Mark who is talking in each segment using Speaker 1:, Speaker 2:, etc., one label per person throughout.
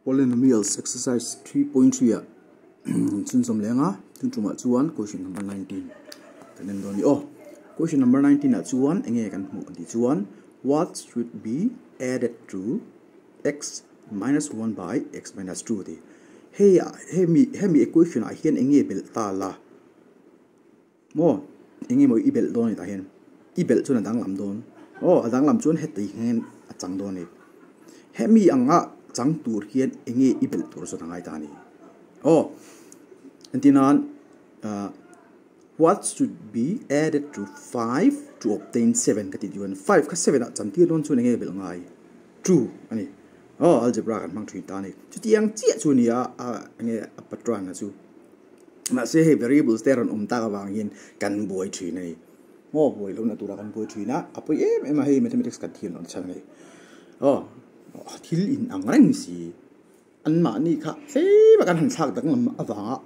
Speaker 1: Polynomials exercise 3.3 ah chhunzawm leh anga tun tumah chuan question number 19 kan en dawn a ni aw. Question number 19 ah chuan enge kan hmuh kan tih chuan what should be added to x minus 1 by x minus 2 ti. Hei hemi hemi equation ah hian enge belh ta la maw enge maw i belh dawn a ni tah hian i belh chuan a danglam dawn aw a danglam chuan heti hian a chang dawn a ni. Hemi anga chang tur hian enge i belh tur zawt a ngai ta a ni. Aw entir nan ah what should be added to 5 to obtain 7 ka tih chuan 5 kha 7 ah chantir dawn chuan enge belh ngai 2 a ni. Aw algebra kan hmang thin ta a ni. Chutiang chiah chu a ni a a enge a patron a chu. Mahse hei variables te a rawn awm tak avang hian kan buai thin a ni. Maw buai lohna tura kan buai thin a, a pawi em em a hei mathematics kan thiam loh chhan a ni. Aw thil in ang reng si anmahni kha tlem a kan han thlak danglam avanga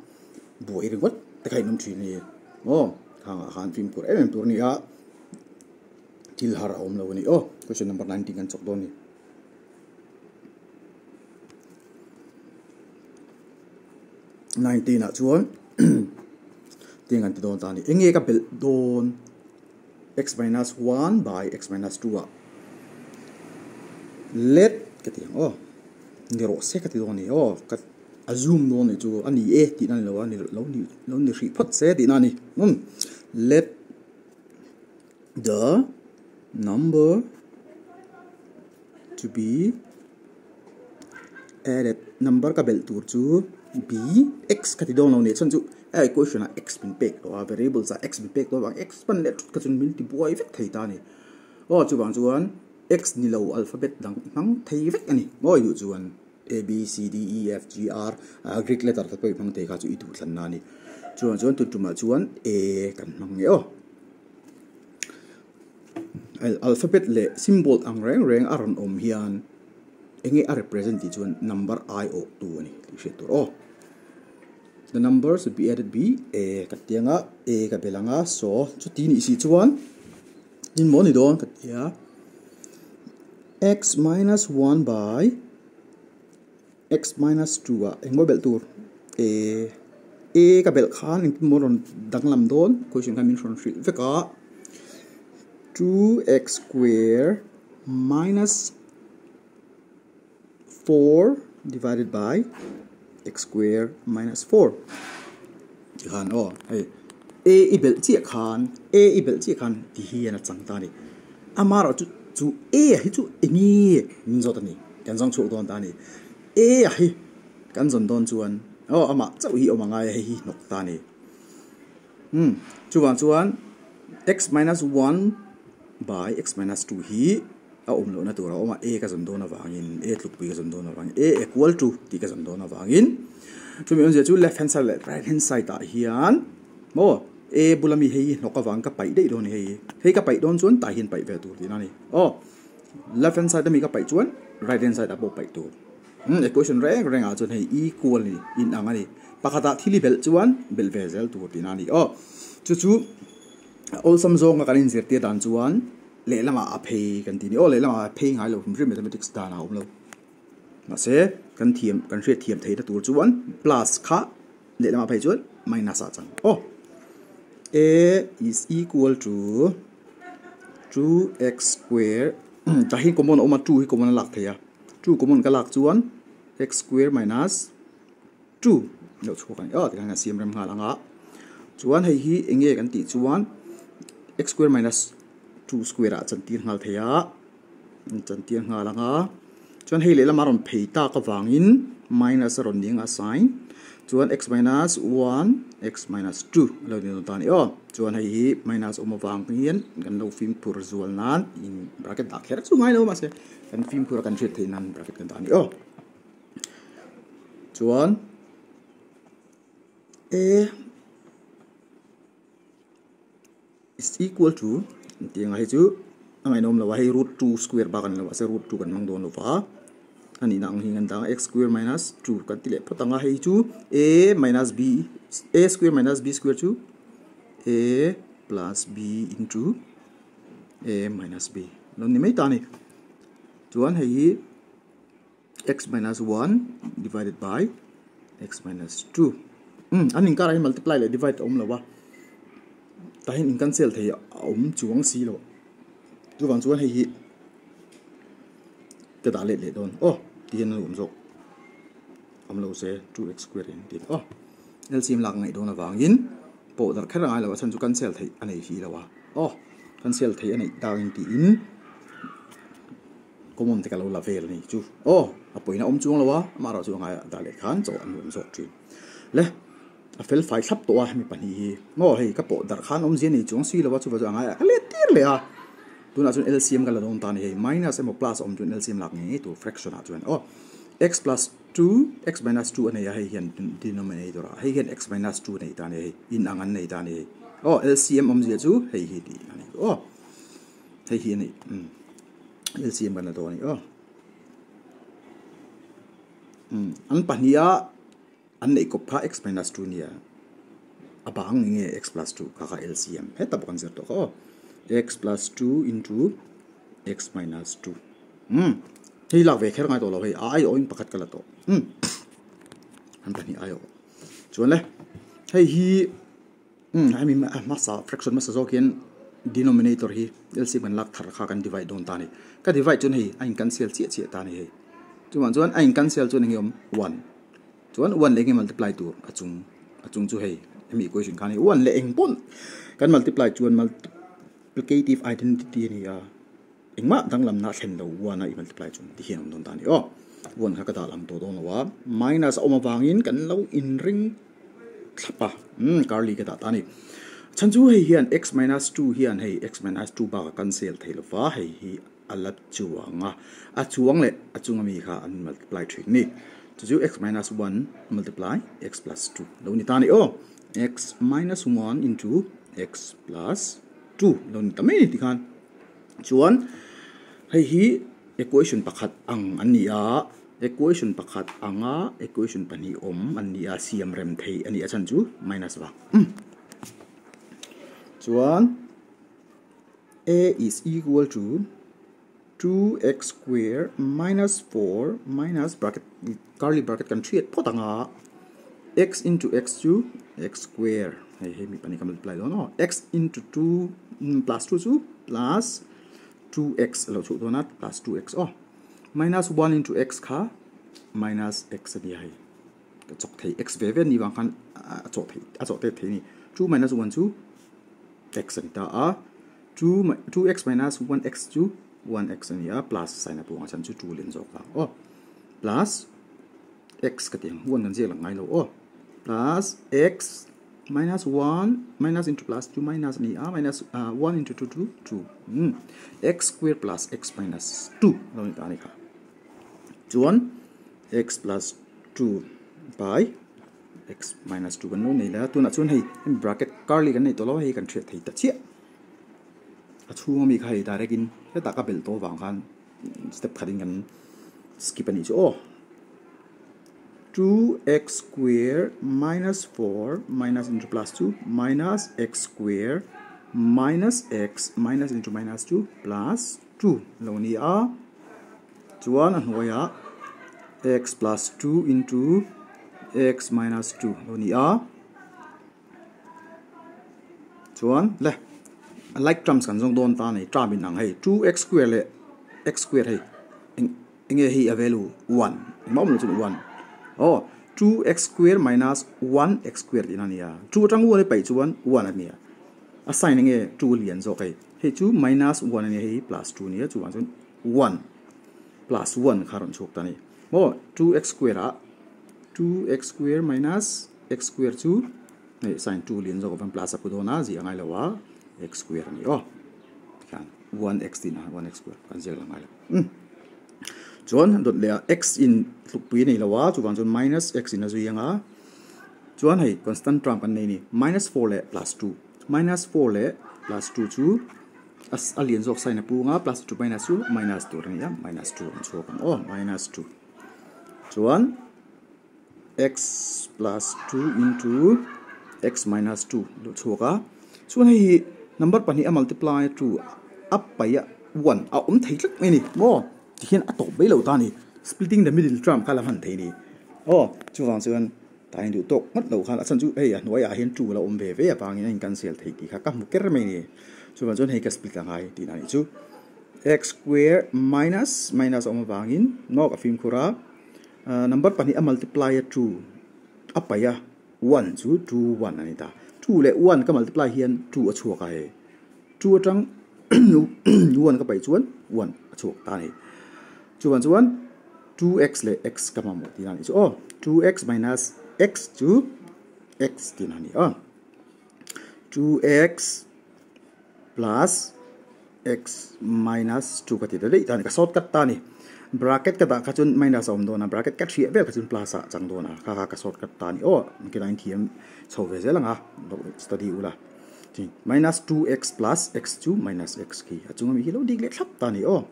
Speaker 1: buai ringawt te kha in awm thin a ni. Aw khangah khan fimkhur em em tur a ni a, thil har a awm lo a ni. Aw question number 19 kan chawk dawn a ni. 19 ah chuan tiang an ti dawn ta a ni. Enge ka belh dawn x minus 1 by x minus 2 ah let ka ti ang aw ni rawh se ka ti dawn a ni aw ka assume dawn a nih chu a ni e tih na ni lo a ni lo ni lo ni hrih phawt se tih na a ni umm let the number to be added number ka belh tur chu b x ka ti dawn lo nih chuan chu a equation ah x min pek tawh a variables ah x min pek tawh avang x hman leh thut kha chuan min ti buai vek thei ta a ni aw chuvang chuan x ni lo alphabet dang hmang thei vek a ni maw i duh chuan a b c d e f g r greek letter te pawh i hmang thei kha chu i duhthlanna a ni chuvang chuan tun tumah chuan a kan hmang nge aw. Alphabet leh symbol ang reng reng a rawn awm hian enge a represent tih chuan number ai awh tu a ni tih hriat tur aw. The number should be added be a ka ti anga a ka bel anga so chuti nih si chuan tin maw ni dawn ka ti a x minus 1 by x minus 2 ah engmaw belh tur a a ka belh khan engtin maw rawn danglam dawn question khan min rawn hrilh vek a 2x square minus 4 divided by x square minus 4 tikhan aw hei a i belh chiah khan a i belh chiah khan ti hian a chang ta a ni amaherawh chu chu a hi chu enge min zawt a ni kan zawng chhuak dawn ta a ni a hi kan zawn dawn chuan aw amah chauh hi awm a ngai a hei hi hnawk ta a ni umm chuvang chuan x minus 1 by x minus 2 hi a awm lohna tur a awm a, a ka zawn dawn avangin a tlukpui ka zawn dawn avangin a equal to tih ka zawn dawn avangin chumi awmzia chu left hand side leh right hand side ah hian maw a bula mi hei hi hnawk avang ka paih daih dawn a ni hei hi hei ka paih dawn chuan tah hian paih ve tur tihna a ni aw left hand side ami ka paih chuan right hand side ah pawh paih tur umm equation reng reng ah chuan hei equal a ni inang a ni pakhat ah thil i belh chuan belh ve zel tur tihna a ni aw chu chu awlsam zawnga kan inzirtir dan chuan. Lehlamah a phei kan tih ni aw lehlamah a phei ngai lo hrim hrim mathematics dan a awm lo mahse kan thiam kan hriat thiam theihna tur chuan plus kha lehlamah phei chuan minus ah chang aw a is equal to 2x square tah hi common a awm a 2 hi common a lak theih a 2 common ka lak chuan x square minus 2 lo chhuak a ni aw tikhan kan siam rem nghal ang a chuan hei hi eng nge kan tih chuan x square minus 2 square ah chantir nghal thei a chantir nghal ang a chuan hei lehlam a rawn phei tak avangin minus a rawn ni ang a sign chuan x minus 1 x minus 2 a lo ni dawn ta a ni aw chuan hei hi minus awm avang hian kan lo fimkhur zual nan in bracket dah kher chu ngai lo mahse kan fimkhur a kan hriat theih nan bracket kan dah a ni aw. Chuan a is equal to tih ang ah hi chu a ngaihnawm lo a hei root 2 square bak a ni lo mahse root 2 kan hmang dawn lo va a nihna ang hi kan dah ang x square minus 2 kan ti leh phawt ang a hei chu a minus b a square minus b square chu a plus b into a minus b lo ni mai ta a ni chuan hei hi. X minus 1 divided by x minus 2. An inkar ah hian multiply leh divide a awm lo a, tah hian in cancel thei a awm chuang si lo. Chuvang chuan hei hi ka dah let leh dawn aw ti hian a awm zawk. Awm lo se 2x square in ti aw. LCM lak ngaih dawn avangin pawh darh kher a ngai lo a chhan chu cancel theih a nei si lo a aw. Cancel theih a neih takin tiin common te ka lo la vel a ni chu aw a pawina awm chuang lo a amaherawhchu a ngaia dah leh khan chaw an nuam zawk thin le a fel fai thlap tawh a hemi pahnih hi maw hei ka pawh darh khan awmzia nei chuang si lo a chuvah chu a ngaia ka let tir leh a tunah chuan LCM ka la dawn ta a ni hei minus emaw plus a awm chuan LCM lak ngei ngei tur fraction ah chuan aw x plus 2 x minus 2 a nei a hei hian denominator ah hei hian x minus 2 a nei ta a ni hei inang an nei ta a ni hei aw LCM awmzia chu hei hi tih a ni aw hei hi a ni umm. LCM kan la dawn a ni aw. Umm an pahniha an neih kawp kha x minus 2 nia a bang ni nge x plus 2 kha kha LCM heta bawk an zir tawh kha aw x plus 2 into x minus 2 umm hei lak ve kher ngai tawh lo hei a aiawhin pakhat ka la tawh umm an pahnih aiawh chuan le hei hi Umm hemi a hmasa fraction hmasa zawk hian denominator hi LCM kan lak thar kha kan divide dawn ta a ni. Ka divide chuan hei a in cancel chiah chiah ta a ni hei. Chuvang chuan a in cancel chuan enge awm one. Chuan one leh enge multiply tur a chung a chung chu hei hemi equation khan hei one leh eng pawn kan multiply chuan multiplicative identity a ni a. Engmah danglamna a thlen lo one a i multiply chuan ti hian awm dawn ta a ni aw. One kha ka dah lam tawh dawn lo a minus a awm avangin kan lo inring thlap a umm curly ka dah ta a ni. Chhan chu hei hian x minus 2 hian hei x minus 2 bakah cancel thei lo va hei hi a la chuang a a chuang leh a chunga mi kha an multiply thin a ni. Chu chu x minus 1 multiply x plus 2 lo ni ta a ni aw. X minus 1 into x plus 2 lo ni ta mai a ni tikhan. Chuan hei hi equation pakhat ang an ni a, equation pakhat anga equation pahnih awm an ni a, siam rem thei a ni a chhan chu minus vang. Chuan a is equal to 2x square minus 4 minus bracket curly bracket kan thiat phawt anga x into x chu x square hei hei mi pahnih ka multiply dawn aw x into 2 plus 2 chu plus 2x a lo chhuah dawn a plus 2x aw minus 1 into x kha minus x a nia hei ka chawk thei x ve ve ni vang khan a chawh thei a chawh tet thei ni 2 minus 1 chu x a ni ta a 2 2x minus 1x chu 1x a ni a plus sign a buang a chhan chu 2 lian zawk vang aw plus x ka ti ang 1 kan ziak lang ngai lo aw plus x minus 1 minus into plus 2 minus a ni a minus 1 into 2 2 2 um x square plus x minus 2 lo ni ta a ni kha chuan x plus 2 by x minus 2 kan lo nei la tunah chuan hei bracket curly kan nei tawh lo hei kan hriat thei ta chiah a chhung ami kha hei direct in hetah ka belh tawh avang khan step khatin kan skip a nih chu aw 2x square minus 4 minus into plus 2 minus x square minus x minus into minus 2 plus 2 lo ni a chuan a hnuaiah x plus 2 into x minus 2 lo ni a Chuan le like terms kan zawng dawn ta a ni term in ang hei 2x square leh x square hei eng enge hei a value 1 engmah awm lo chuan 1 aw 2x square minus 1x square tihna a ni a 2 atang 1 hi paih chuan 1 a ni a a sign enge 2 lian zawk hei hei chu minus 1 a nia hei plus 2 a nia chuvang chuan 1 plus 1 kha a rawn chhuak ta a ni maw 2x square ah 2x square minus x square chu hei sign 2 lian zawk avan plus a pu dawn a zia ngai lo a x square a ni aw tikhan 1x tih na 1x square kan ziak la ngai lo um chuan dawt leh ah x in tlukpui a nei lo a chuvang chuan minus x in a zui ang a chuan hei constant term kan nei a ni minus 4 leh plus 2 minus 4 leh plus 2 chu a lian zawk sign a pu ang a plus 2 minus chu minus tur a ni a minus 2 an chhuak ang aw minus 2 chuan x plus 2 into x minus 2 luh chhuak a chuan hei hi number pahnih a multiply 2 a paih a 1 a awm thei tlat mai a ni maw tikhian a tawp mai lo ta a ni. Splitting the middle term kha la hman thei ni. Aw, chuvang chuan tain duh tawk ngawt loh khan a chhan chu hei a hnuaiah hian two a lo awm ve ve avangin a in cancel thei tih kha ka hmu ker mai ni. Chuvang chuan hei ka split a ngai tihna a nih chu. X square minus minus a awm avangin maw ka fimkhur a, number pahnih a multiply a two a paih a one chu two one a ni ta. Two leh one ka multiply hian two a chhuak a hei. Two atang one ka paih chuan one a chhuak ta a ni. Chuvang chuan 2x leh x ka mamawh tihna a nih chu aw. 2x minus x chu x tihna a ni a. 2x plus x minus 2 ka ti ta daih ta a ni. Ka shortcut ta a ni. Bracket ka dah kha chuan minus a awm dawn a, bracket ka hriah vel kha chuan plus ah a chang dawn a. Kha kha ka shortcut ta a ni aw. Engkilai in thiam chho ve zel ang a, study ula. Minus 2x plus x chu minus x khi a chunga mi hi lo dik leh thlap ta a ni aw.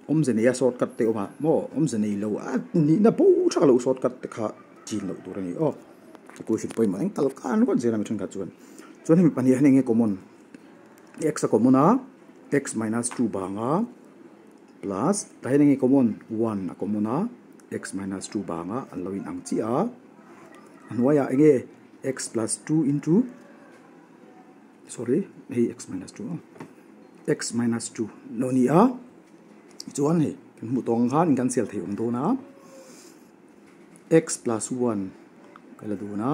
Speaker 1: Awmze nei a shortcut te awm a maw awmze nei lo a nihna bo thak loh shortcut te kha chin loh tur a ni aw equation pawimawh eng tal khan ringawt zel a mi thenkhat chuan chuan hemi pahnih hian eng nge common x a common a x minus 2 bang a plus tah hian eng nge common 1 a common a x minus 2 bang a an lo in ang chiah a a hnuaiah eng nge x plus 2 into sorry hei x minus 2 a x minus 2 lo ni a chuan hei kan hmuh tawng khan in cancel thei awm dawn a x plus 1 ka la dun a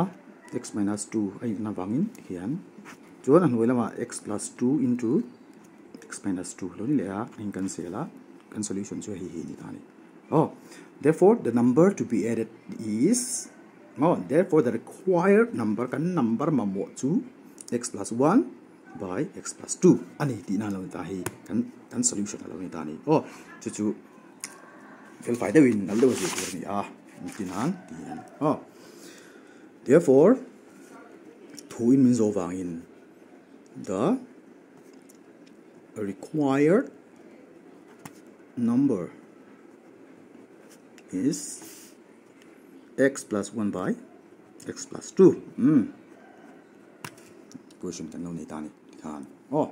Speaker 1: x minus 2 a in avangin hian chuan a hnuai lamah x plus 2 into x minus 2 lo ni leh a in cancel a kan solution chu hei hi ni ta ni oh therefore the number to be added is oh therefore the required number kan number mamawh chu x plus 1 by x plus 2 ani tih na lo ni ta hi kan kan solution a lo ni ta ni aw chu chu fel fai deuhin nal deuh a zir tur a ni a tinan tihian aw therefore thu in min zawh vangin the required number is x plus 1 by x plus 2 um question kan lo nei ta ni tikhan aw.